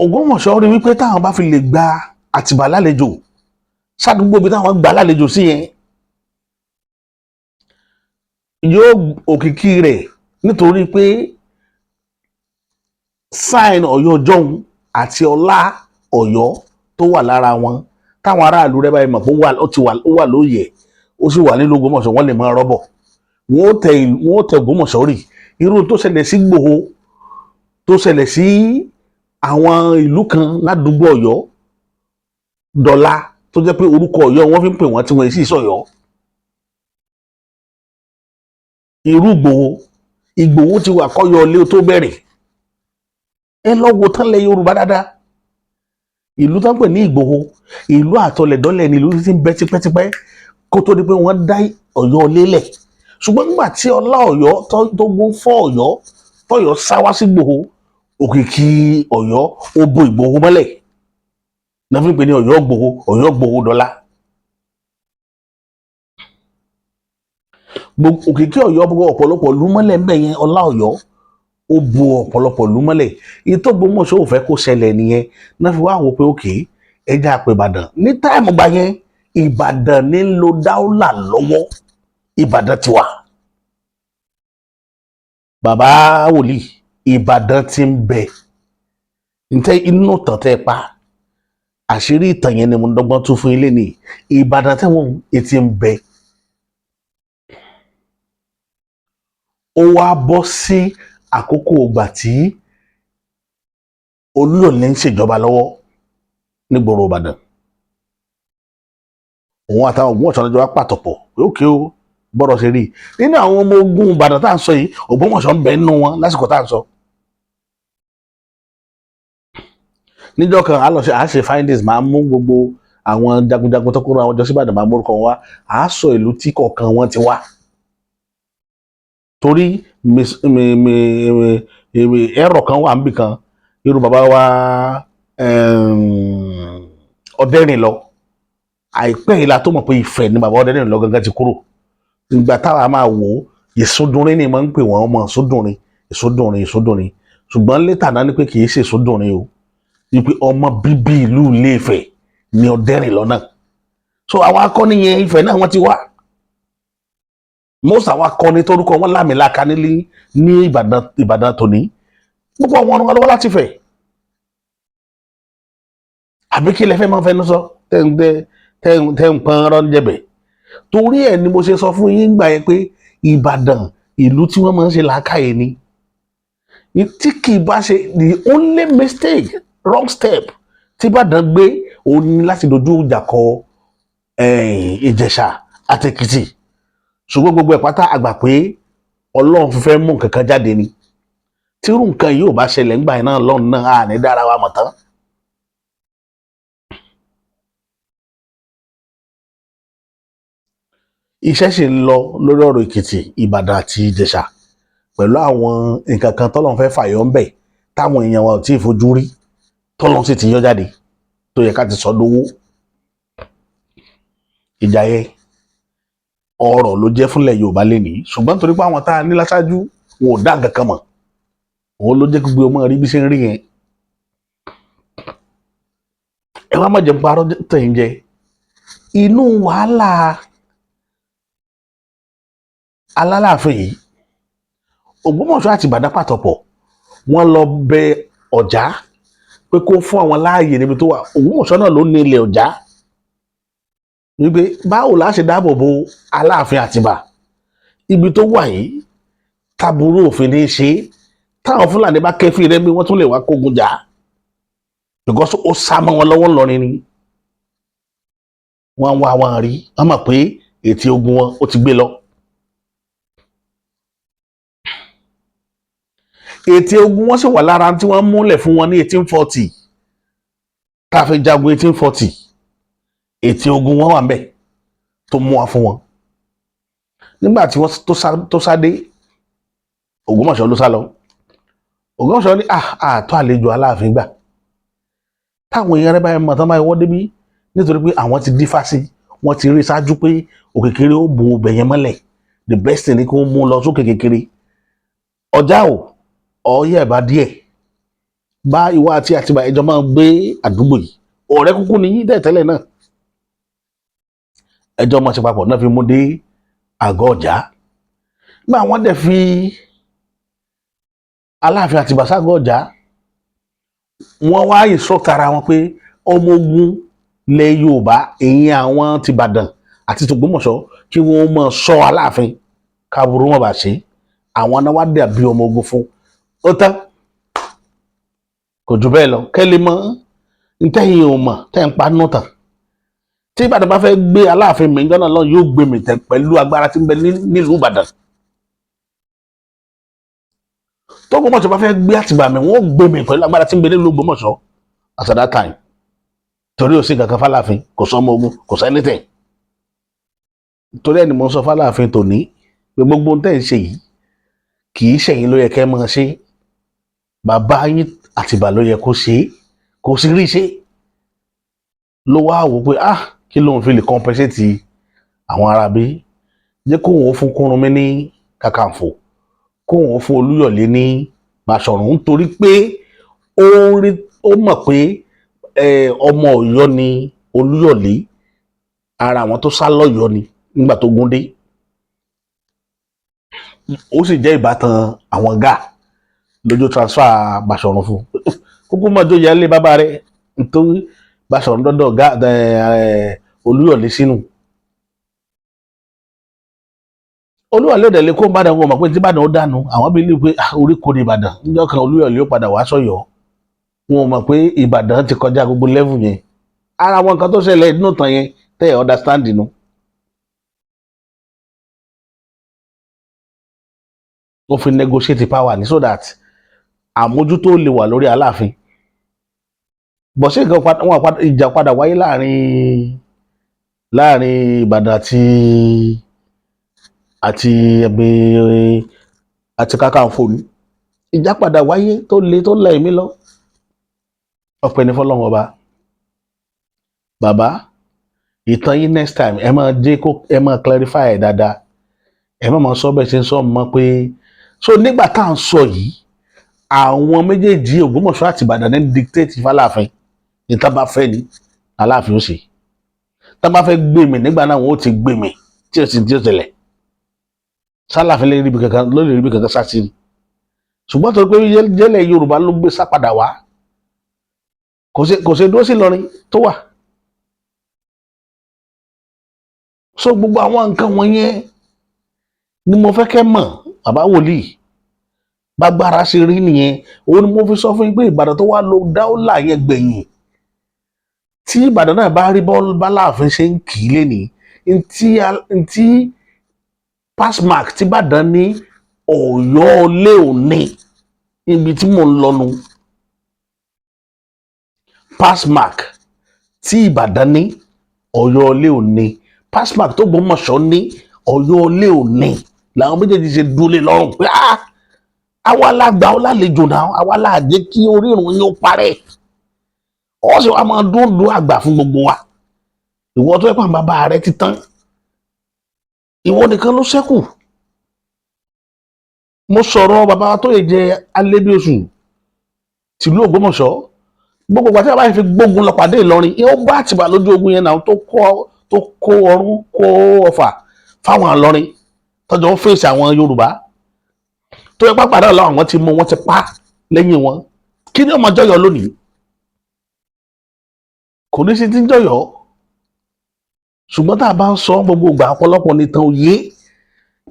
Ògbómọ̀ṣọ́ rí wípé táwọn bá fi lè gba Àtìbà lálejò sádùúgbò bí táwọn gbà lálejò sí yẹn, yóò òkìkí rẹ̀, nítorí pé sign Ọ̀yọ́ jọ̀hún àti ọlá Ọ̀yọ́ tó wà lára wọn, táwọn aráàlú rẹ̀ báyìí mọ̀ pé ó ti wà, ó wà lóye, ó sì wà nílùú Ògbómọ̀ṣọ́, wọ́n lè máa rọ́bọ̀, wọ́n ó tẹ Ògbómọ̀ṣọ́ rì. Irú tó ṣẹlẹ̀ sí Ìgbòho, tó ṣẹlẹ̀ sí àwọn ìlú kan ládùúgbò Ọ̀yọ́ dọ̀la, tó jẹ́ pé orúkọ Ọ̀yọ́ wọ́n fi ń pè wọ́n tí wọ́n sì sọ̀yọ́. Irú Ìgbòho, Ìgbòho ti wà kọ́yọ́ ilé tó bẹ̀rẹ̀. Ẹ lọ wo tán lẹ Yorùbá dáadáa. Ìlú tó ń pè ní Ìgbòho, ìlú àtọlẹ̀dọ́lẹ̀ ní ìlú tí ń bẹ tipẹ́tipẹ́ kó tó di pé wọ́n dá Ọ̀yọ́ lélẹ̀. Ṣùgbọ́n nígbà tí ọlá Ọ̀yọ́ tó gún fọ́ Ọ̀yọ́, tọ́yọ́ sá wá sí Ìgbòho, òkìkí Ọ̀yọ́ ó bo Ìgbòho mọ́lẹ̀ náà fi ń pè ní Ọ̀yọ́ Ìgbòho, Ọ̀yọ́ Ìgbòho dọ́là. Òkìkí Ọ̀yọ́ bo ọ̀pọ̀lọpọ̀ ìlú mọ́lẹ̀ ńbẹ̀ yẹn. Ọlá Ọ̀yọ́ ó bo ọ̀pọ̀lọpọ̀ ìlú mọ́lẹ̀. Èyí tó Ògbómọ̀ṣọ́ ò fẹ́ kó ṣẹlẹ̀ nìyẹn náà fi wá wò pé òkè ẹja àpè Ìbàdàn ní táìmù gbà yẹn. Ìbàdàn ní ń lo dáúlà lọ́wọ́, Ìbàdàn ti wà. Bàbá wòlíì, Ìbàdàn ti ń bẹ ntẹ inú tàn tẹ pa àṣírí ìtàn yẹn ni mo ń dọ́gbọ́n tún fún ilé ní Ìbàdàn tẹ́wọ̀n etí ń bẹ. Ó wá bọ́ sí àkókò ìgbà tí Olúyọ̀lé ń ṣèjọba lọ́wọ́ nígboro Ìbàdàn. Òun àtàwọn Ògbómọ̀ṣọ́ lọ́jọ́ wá pàtọ̀pọ̀ pé ókè o, gbọ́dọ̀ ṣe rí i nínú àwọn ọmọ ogun Ìbàdàn tá à ń sọ yìí, Ògbómọ̀ṣọ́ ń bẹ nínú wọn lásìkò tá à ń sọ. Níjọ́ kan a lọ ṣe, à ṣe findings, máa mú gbogbo àwọn jagunjagun tó kúrò àwọn jọ sí Ìbàdàn, máa mórúkọ wọn wá, à sọ ìlú tí kọ̀ọ̀kan wọn ti wá, torí ẹ̀rọ kan wà níbì kan. Irú bàbá wa Ọdẹ́rìn lọ àìpẹ́ yìí la tó mọ̀ pé Ifẹ̀ ni bàbá Ọdẹ́rìn lọ gangan ti kúrò. Ìgbà táwa máa wò ó, Ìsúndùnrín ni máa ń pè wọ́n, ọmọ Ìsúndùnrín, Ìsúndùnrín, Ìsúndùnrín. Ṣùgbọ́n létà náà ni pé kì í ṣe Ìsúndùnrín o, wípé ọmọ bíbí ìlú Ilé-Ifẹ̀ ni Ọdẹ́rìn lọ náà. So àwọn akọni yẹn, Ifẹ̀ náà wọ́n ti wá. Most àwọn akọni torúkọ wọn lámìlaka nílé ní Ìbàdàn, Ìbàdàn tòní, púpọ̀ wọn wọn lọ́wọ́ láti Ifẹ̀. Àbí kí lẹ fẹ́ máa fẹnu sọ tẹ́ ń tẹ́ ń pọn rán jẹ̀bẹ̀? Torí ẹ̀ ni mo ṣe sọ fún yín gbà yẹn pé Ìbàdàn, ìlú tí wọ́n máa ń ṣe làákàyè ni. Tí kì í bá ṣe, the only mistake, wrong step tí Ìbàdàn gbé òun ni láti dojú ìjà kọ Ìjẹ̀ṣà àti Èkìtì. Ṣùgbọ́n gbogbo ẹ̀ pátá, àgbà pé Ọlọ́run fẹ́ mú nǹkan kan jáde ni. Tírú nǹkan yìí ò bá ṣẹlẹ̀ ńgbà yẹn náà lọ́run náà, à ní dára wa mọ̀ tán. Iṣẹ́ sì ń lọ lórí ọ̀rọ̀ Èkìtì, Ìbàdàn àti Ìjẹ̀ṣà pẹ̀lú àwọn nǹkan kan tọ́lọ́run fẹ́ fàyọ ń bẹ̀ táwọn èèyàn wa ò tí ì fojú rí, tọ́lọ́run sì ti yọ jáde, tó yẹ ká ti sọ dówó. Ìjà yẹn, ọrọ̀ ló jẹ́ fúnlẹ̀ Yorùbá lénìí, ṣùgbọ́n torí pé àwọn tá a ní láṣáájú wọn ò dá nǹkan kan mọ̀, òun ló jẹ́ gbogbo ọmọ rí bí ṣe ń rí yẹn. Ẹ wá má jẹ́ parọ́ tẹ̀yìn jẹ. Inú wàhálà Aláàfin yìí, Ògbómọ̀ṣọ́ àti Ìbàdàn pàtọ́pọ̀, wọ́n lọ bẹ Ọ̀já pé kó fún àwọn láàyè níbi tó wà. Ògbómọ̀ṣọ́ náà ló ní ilẹ̀ Ọ̀já, wípé báwo la ṣe dáàbò bo Aláàfin Àtìbà ibi tó wà yìí, taburú òfin ní í ṣe, táwọn Fúlàní bá kẹ́fì rẹ bí wọ́n tún lè wá kógun jà, because ó sá mọ́ wọn lọ́wọ́ ńlọrin ni. Wọ́n wá wọn rí, wọ́n mọ̀ pé ètí ogun wọn ó ti gbé lọ. Ètí ogun wọn sì wà lára tí wọ́n múlẹ̀ fún wọn ní 1840 tá a fi jagun 1840. Ètí ogun wọn wà ń bẹ̀ tó mú wa fún wọn nígbà tí wọ́n tó sá dé Ògbómọ̀ṣọ́ ló sá lọ. Ògbómọ̀ṣọ́ ní àtọ́ àlejò Aláàfin gbà táwọn èèyàn rẹ báyìí mọ̀ tán báyìí wọ́n débí, nítorí pé àwọn ti dífá sí, wọ́n ti rí ṣáájú pé òkè kékeré ó bo ibẹ̀ yẹn mọ́lẹ̀. The best thing ni kó mú lọ sókè kékeré. Ọjà ò ọyẹ ẹ̀bá díẹ̀ bá ìwọ àti Àtìbà ẹjọ́ máa gbé àdúgbò yìí, ọ̀rẹ́ kúkú ní yín tẹ́lẹ̀ náà, ẹjọ́ máa ṣe papọ̀ náà fi mú dé àgọ́ ọ̀já. Nígbà wọ́n dẹ̀ fi Aláàfin Àtìbà ságọ́ ọ̀já, wọ́n wá instruct ara wọn pé ọmọ ogun lẹ Yorùbá, èyí àwọn tìbàdàn àti tògbómọ̀ṣọ́, kí wọ́n máa ṣọ́ Aláàfin káàbùrú wọn bá ṣe. Àwọn náà wá dàbí ọmọ ogun fún ó tán, kò jù bẹ́ẹ̀ lọ. Kẹ́lẹ́ mọ́ ntẹ́yìn ò mọ̀ tẹ́ ń pa nù tán. Tí Ìbàdàn bá fẹ́ gbé Aláàfin mi jọ́nà lọ, yóò gbé mi tẹ̀ pẹ̀lú agbára tí ń bẹ nílùú Ìbàdàn. Tó Ògbómọ̀ṣọ́ bá fẹ́ gbé Àtìbà mi, wọ́n gbé mi pẹ̀lú agbára tí ń bẹ nílùú Ògbómọ̀ṣọ́ at that time, torí ò sí kankan fáláàfin, kò sọmọ ogun, kò sọ anything. Torí ẹni mo ń sọ fáláàfin tòní pé gbogbo ohun tẹ́ ń ṣe yìí, kì í ṣẹ̀yìn ló yẹ kẹ́ máa ṣe, bàbá yín Àtìbà ló yẹ kó ṣe é, kó sì rí ṣe. Ló wá wò pé, ah, kí lóun fi lè compensate àwọn aráabí? Jẹ́ kóun ó fún Kúrúnmí ní Kàkànfò, kóun ó fún Olúyọ̀lé ní Bàṣọ̀run, nítorí pé ó rí, ó mọ̀ pé ọmọ Ọ̀yọ́ ni Olúyọ̀lé, ara àwọn tó sá lọ́yọ̀ọ́ ni nígbà tó gún dé, ó sì jẹ́ ìbátan àwọn gáà lójú transfer Bàṣọ̀run fún kókó mọ́jọ́ yẹn lé bàbá rẹ̀, nítorí Bàṣọ̀run dọ́dọ̀ gá Olúyọ̀lé sínú. Olúyọ̀lé òdẹ̀lẹ̀ kó Ìbàdàn, wọn mọ̀ pé tí Ìbàdàn ó dànù àwọn bí lè pé orí kò ní Ìbàdàn níjọ́ kan, Olúyọ̀lé ó padà wá sọ̀yọ́. Wọn mọ̀ pé Ìbàdàn ti kọjá gbogbo level yẹn. Ara àwọn nǹkan tó ṣẹlẹ̀ nínú ìtàn yẹn tẹ́ ẹ̀ understand nu. Wọ́n fi negotiate power ní so that àmójútó lè wà lórí Aláàfin. Bọ̀ sí nǹkan wọn ìjà padà wáyé láàrin Ìbàdàn àti ẹgbẹ́ àti Kakanfò ní. Ìjà padà wáyé tó le tó lẹ̀ mí lọ. Ọpẹ́ ní fọ́lọ́run ọba. Bàbá, ìtàn yín, next time ẹ máa jẹ́ kó ẹ máa clarify ẹ̀ dáadáa. Ẹ má máa sọ bẹ́ẹ̀ ṣe ń sọ mọ́ pé so nígbà tá à ń sọ yìí, àwọn méjèèjì Ògbómọ̀ṣọ́ àti Ìbàdàn ní dictate fáláàfin ní tá bá fẹ́ ni Aláàfin ó ṣe. Tá bá fẹ́ gbé mi nígbà náà, wọn ó ti gbé mi tí ó sì tí ó tẹ̀lẹ̀. Sálàfin lè ríbi kankan, ló lè ríbi kankan sá sí ni. Ṣùgbọ́n tó pé jẹ́lẹ̀ Yorùbá ló gbé sá padà wá, kò ṣe dúró sí Ìlọrin tó wà. So gbogbo àwọn nǹkan wọ̀nyẹn ni mo fẹ́ kẹ́ mọ̀, bàbá wòlíì. Bágbára ṣe rí nìyẹn. Òun ni mo fi sọ fún yín pé Ìbàdàn tó wá lo dáúlà yẹn gbẹ̀yìn, tí Ìbàdàn náà bá rí báláàfin ṣe ń kì í lénìí, ntí passmark tí Ìbàdàn ní, Ọ̀yọ́ lé òní ibi tí mò ń lọnu. Passmark tí Ìbàdàn ní, Ọ̀yọ́ lé òní. Passmark tó Ògbómọ̀ṣọ́ ní, Ọ̀yọ́ lé òní. Làwọn méjèèjì ṣe dúró lé lọ́rùn pé ah, àwa la gbà ọ́ lálejò náà, àwa la jẹ́ kí orírun yín ó parẹ́. Ọ sì wá máa dún dún àgbà fún gbogbo wa. Ìwọ tó yẹ pé àwọn bàbá rẹ ti tán, ìwọ nìkan ló ṣẹ́kù. Mo sọ̀rọ̀ bàbá wa tó yẹ jẹ Alébíoṣù tìlú Ògbómọ̀ṣọ́. Gbogbo ìgbà tí bàbá yìí fi gbógun lọ pàdé Ìlọrin, ó bá Àtìbà lójú ogun yẹn náà, tó kó ọrún kó ọfà fáwọn Ìlọrin tọ́jọ́ ń fèsì àwọn Yorùbá tó yẹ pápá náà lọ. Àwọn ti mú wọn, ti pa lẹ́yìn wọn. Kí ni ọmọ jọyọ̀ lónìí? Kò ní sí ti ń jọyọ̀. Ṣùgbọ́n tá a bá ń sọ gbogbo ìgbà, ọ̀pọ̀lọpọ̀ nìtàn òye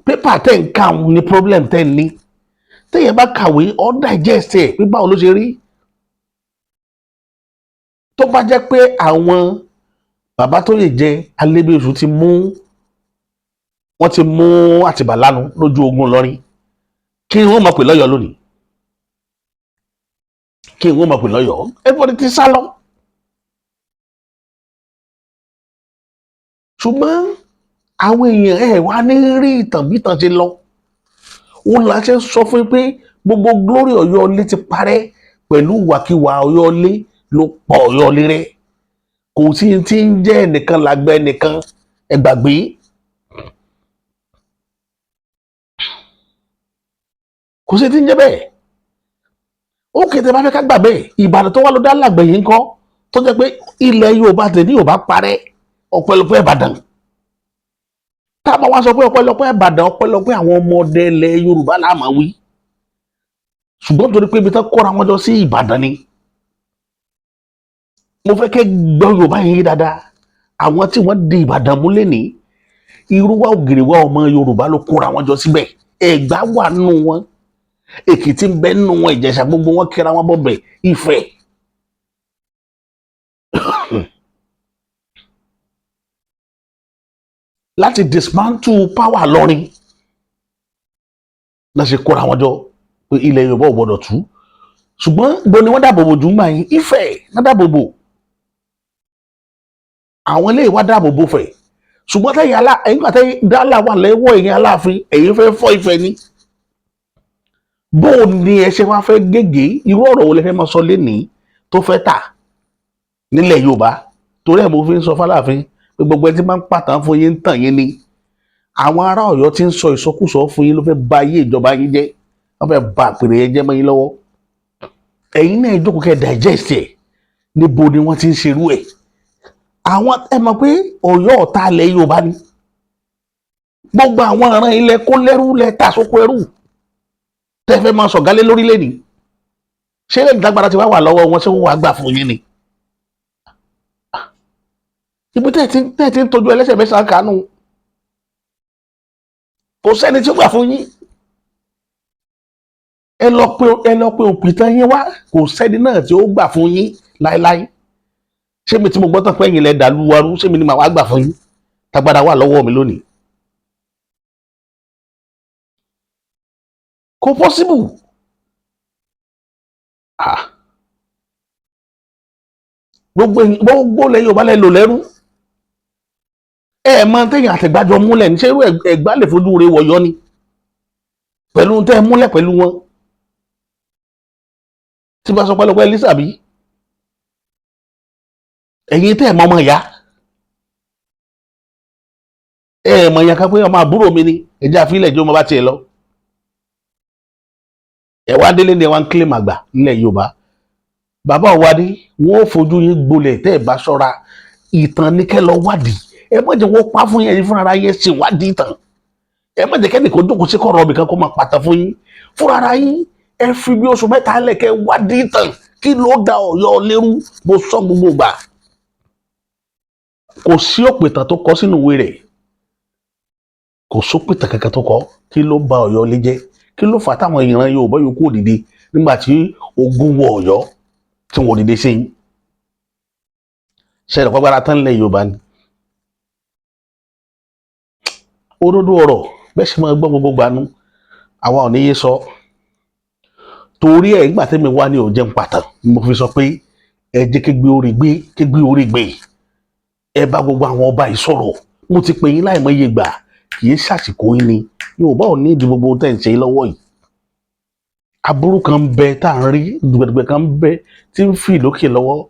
pépà tẹ̀ ń kà ní problem tẹ̀ ń ní. Téèyàn bá kàwé, ọ́ digest ẹ̀ pé báwo ló ṣe rí. Tó bá jẹ́ pé àwọn bàbá tó lè jẹ Alébíoṣù ti mú wọ́n, ti mú Àtìbà lánu lójú ogun Ìlọrin, kí wọ́n mọ̀ pé lọ́yọ̀ọ́ lónìí, kí wọ́n mọ̀ pé lọ́yọ̀ọ́ everybody ti sá lọ. Ṣùgbọ́n àwọn èèyàn ẹ̀ wá ní rí ìtàn bí ìtàn ṣe lọ. Òun là ń ṣe sọ fún yín pé gbogbo glory Ọ̀yọ́ ilé ti parẹ́ pẹ̀lú ìwàkiwà. Ọ̀yọ́ ilé ló pọ̀, Ọ̀yọ́ ilé rẹ̀ kò sí ti ń jẹ́ ẹnìkan làgbẹ́ ẹnìkan, ẹ gbàgbé. Kò sí ti ń jẹ́ bẹ́ẹ̀. Ó kété bá fẹ́ ká gbà bẹ́ẹ̀, Ìbàdàn tó wá ló dá lágbẹ̀ yìí ńkọ́, tó jẹ́ pé ilẹ̀ Yorùbá tẹ̀ ní Yorùbá parẹ́ ọpẹ́lọpẹ́ Ìbàdàn. Tá a bá wá sọ pé ọpẹ́lọpẹ́ Ìbàdàn, ọpẹ́lọpẹ́ àwọn ọmọdé ilẹ̀ Yorùbá là máa wí. Ṣùgbọ́n torí pé ibi tán kóra wọn jọ sí Ìbàdàn ni, mo fẹ́ kẹ́ gbọ́ Yorùbá yẹn dáadáa. Àwọn tí wọ́n di Ìbàdàn mú lẹ́nìí, irúwà ògèrèwà ọmọ Yorùbá ló kóra wọn jọ síbẹ̀. Ẹ̀gbá wà nù wọn, Èkìtì ń bẹ nù wọn, Ìjẹ̀ṣà, gbogbo wọn kíra wọn bọ̀bẹ̀, Ifẹ̀. Láti dismantle power lọ́rin náà ṣe kóra wọn jọ pé ilẹ̀ Yorùbá ò gbọdọ̀ tú. Ṣùgbọ́n bo ni wọ́n dáàbò bò jù ń gbà yín? Ifẹ̀ náà dáàbò bò. Àwọn ilé ìwà dáàbò bò fẹ̀. Ṣùgbọ́n tẹ̀yìn alá ẹ̀yìn gbà tẹ̀yìn dálà wà lẹ́wọ́ ẹ̀yìn Aláàfin, ẹ̀yìn fẹ́ fọ́ Ifẹ̀ ni. Bó o ní ẹ ṣe wá fẹ́ gègé, irú ọ̀rọ̀ wo lẹ fẹ́ máa sọ lénìí tó fẹ́ tà nílẹ̀ Yorùbá? Torí ẹ̀ mo fi ń sọ fáláàfin pé gbogbo ẹni tí máa ń pàtàn fún yín ń tàn yín ni. Àwọn ará Ọ̀yọ́ tí ń sọ ìsọkúsọ fún yín ló fẹ́ ba ayé ìjọba yín jẹ́, wọ́n fẹ́ ba àpèrè yẹn jẹ́ mọ́ yín lọ́wọ́. Ẹ̀yin náà jókòó kẹ́ digest ẹ̀. Níbo ni wọ́n ti ń ṣerú ẹ̀? Àwọn ẹ mọ̀ pé Ọ̀yọ́ ọ̀tá ilẹ̀ Yorùbá ni. Gbogbo àwọn ọ̀ràn ilẹ̀ kó lẹ́rú lẹ tà sóko ẹrú tẹ́ fẹ́ máa sọ̀gálé lórílẹ̀ ní. Ṣé lẹ́yìn tágbára ti wá wà lọ́wọ́ wọn, ṣé wọ́n wàá gbà fún yín ni? Ibi tẹ́ ẹ ti ń tọ́jú ẹlẹ́sẹ̀ mẹ́sàn-án kánú, kò sẹ́ni tí ó gbà fún yín. Ẹ lọ pé òpìtàn yín wá, kò sẹ́ni náà tí ó gbà fún yín láéláé. Ṣé mi tí mo gbọ́ tán pé ẹ̀yin lẹ dàlú warú, ṣé mi ni màá wá gbà fún yín tágbára wà lọ́wọ́ mi lónìí? Kò possible. Ah, gbogbo gbogbo lẹ Yorùbá lẹ lò lẹ́rú. Ẹ mọ téèyàn àtẹ̀gbájọ múlẹ̀ ní. Ṣé irú Ẹ̀gbá lè fojú rẹ̀ wọ̀yọ́ ni pẹ̀lú tẹ́ ẹ múlẹ̀ pẹ̀lú wọn tí bá sọ pẹ́lọpẹ́ Lísàbí? Ẹ̀yin tẹ́ ẹ mọ ọmọ ìyá ẹ mọ̀ yẹn kan pé ọmọ àbúrò mi ni, ẹ̀jẹ̀ àfilẹ̀ jẹ́ ọmọ bá tiẹ̀ lọ. Ẹ wá délé ni ẹ wá ń kílè màgbà nílẹ̀ Yorùbá. Bàbá ọ̀wádìí wọn ò fojú yín gbolẹ̀ tẹ́ ẹ bá ṣọ́ra. Ìtàn ní kẹ́ lọ wádìí. Ẹ má jẹ́ wọ́n pa fún yẹn, fúnra yẹn ṣe wádìí ìtàn. Ẹ má jẹ́ kẹ́nìkan jókòó sí kọ̀rọ̀ ibìkan kó máa pàtàn fún yín. Fúnra ara yín, ẹ fi bí oṣù 3 lẹ̀kẹ́ wádìí ìtàn, kí ló da Ọ̀yọ́ lérú? Mo sọ gbogbo gbà, kò sí òpìtàn tó kọ sínú ìwé rẹ̀, kò sópìtàn kankan tó kọ kí ló ba Ọ̀yọ́ lé jẹ́, kí ló fà á táwọn ìran Yorùbá yòókù òdìdí nígbà tí ogun wọ Ọ̀yọ́ tí wọn ò dìde sí yín. Ṣẹlẹ̀ pàgbára tán lẹ̀ Yorùbá ni. Òdodo ọ̀rọ̀ bẹ́ẹ̀ sì máa gbọ́ gbogbo gbanú, àwa ò ní yé sọ. Torí ẹ̀ nígbà tẹ́mi wá ní òjẹ́ ń pàtàn, mo fi sọ pé ẹ jẹ́ kégbé orí gbé, kégbé orí gbé. Ẹ bá gbogbo àwọn ọba yìí sọ̀rọ̀. Mo ti pè yín láìmọye gbà, kì í ṣàsìkò yín ni. Yorùbá ò ní ìdí gbogbo tẹ̀ ń ṣe lọ́wọ́ yìí. Aburú kan ń bẹ tá à ń rí, dùgbẹ̀dùgbẹ̀ kan ń bẹ tí ń fi lókè lọ́wọ́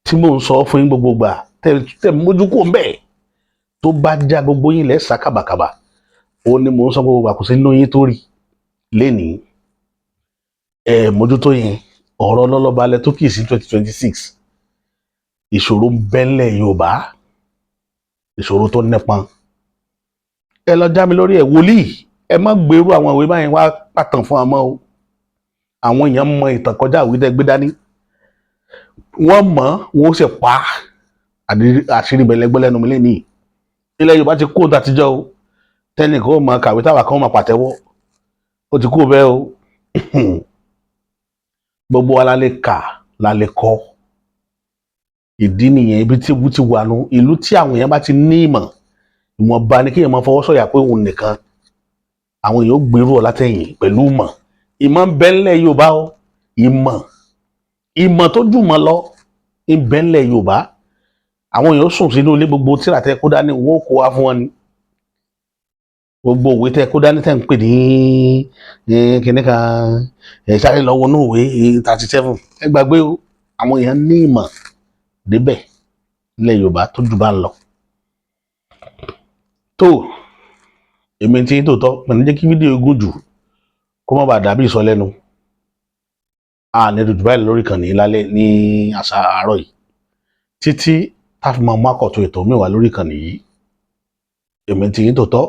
tí mò ń sọ fún yín gbogbo gbà tẹ̀ mójú kó ń bẹ̀. Tó bá já gbogbo yín lẹ́ sá kàbàkàbà. Ó ní mò ń sọ gbogbo gbà, kò sí nínú yín tó rí lénìí. Ẹ mójútó yẹn. Ọ̀rọ̀ lọ́lọ́ba alẹ́ tó kì í sí 2026, ìṣòro ń bẹ́ńlẹ̀ Yorùbá, ìṣòro tó nípọn. Ẹ lọ já mi lórí ẹ. Wòlíì, ẹ má gbèrú àwọn ìwé báyìí wá pàtàn fún àmọ́ o. Àwọn èèyàn mọ ìtàn kọjá ìwé tẹ́ gbé dání. Wọ́n mọ̀, wọ́n ó sì pa àṣírí bẹ̀lẹ́gbẹ́ lẹ́nu mi lẹ́nìí. Ilẹ̀ Yorùbá ti kó tàtijọ́ o, tẹ́nìkan ó máa kàwé, táwa kan ó máa pàtẹ́wọ́. Ó ti kú bẹ́ẹ̀ o. Gbogbo wa la lè kà, la lè kọ́. Ìdí nìyẹn, ibi tí ewu ti wà nù. Ìlú tí àwọn èèyàn bá ti ní ìmọ̀ ìwọ̀nba ni kéèyàn máa fọwọ́ sọ̀yà pé òun nìkan, àwọn èèyàn ó gbèrú ọ látẹ̀yìn pẹ̀lú ìmọ̀. Ìmọ̀ ń bẹ ńlẹ̀ Yorùbá o. Ìmọ̀, ìmọ̀ tó jùmọ̀ lọ ń bẹ ńlẹ̀ Yorùbá. Àwọn èèyàn sùn sínú ilé, gbogbo tíra tẹ kó dání, wọn ó kó wá fún wọn ni. Gbogbo òwe tẹ kó dání tẹ ń pè ní kinní kan, ẹ sáré lọ wọnú òwe 37, ẹ gbàgbé o. Àwọn èèyàn ní ìmọ̀ débẹ̀ nílẹ̀ Yorùbá tó jù bá ń lọ. Tó èmi tí tòótọ́ pẹ̀lú jẹ́ kí fídíò gùn jù kó má bàa dàbí ìsọlẹ́nu. A ní dùdú báyìí lórí ìkànnì lálẹ́ ní àṣà àárọ̀ yìí, títí tá a fi máa mú àkọ́tún ètò mi wá lórí ìkànnì yìí. Èmi tí tòótọ́,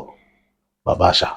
bàbá àṣà.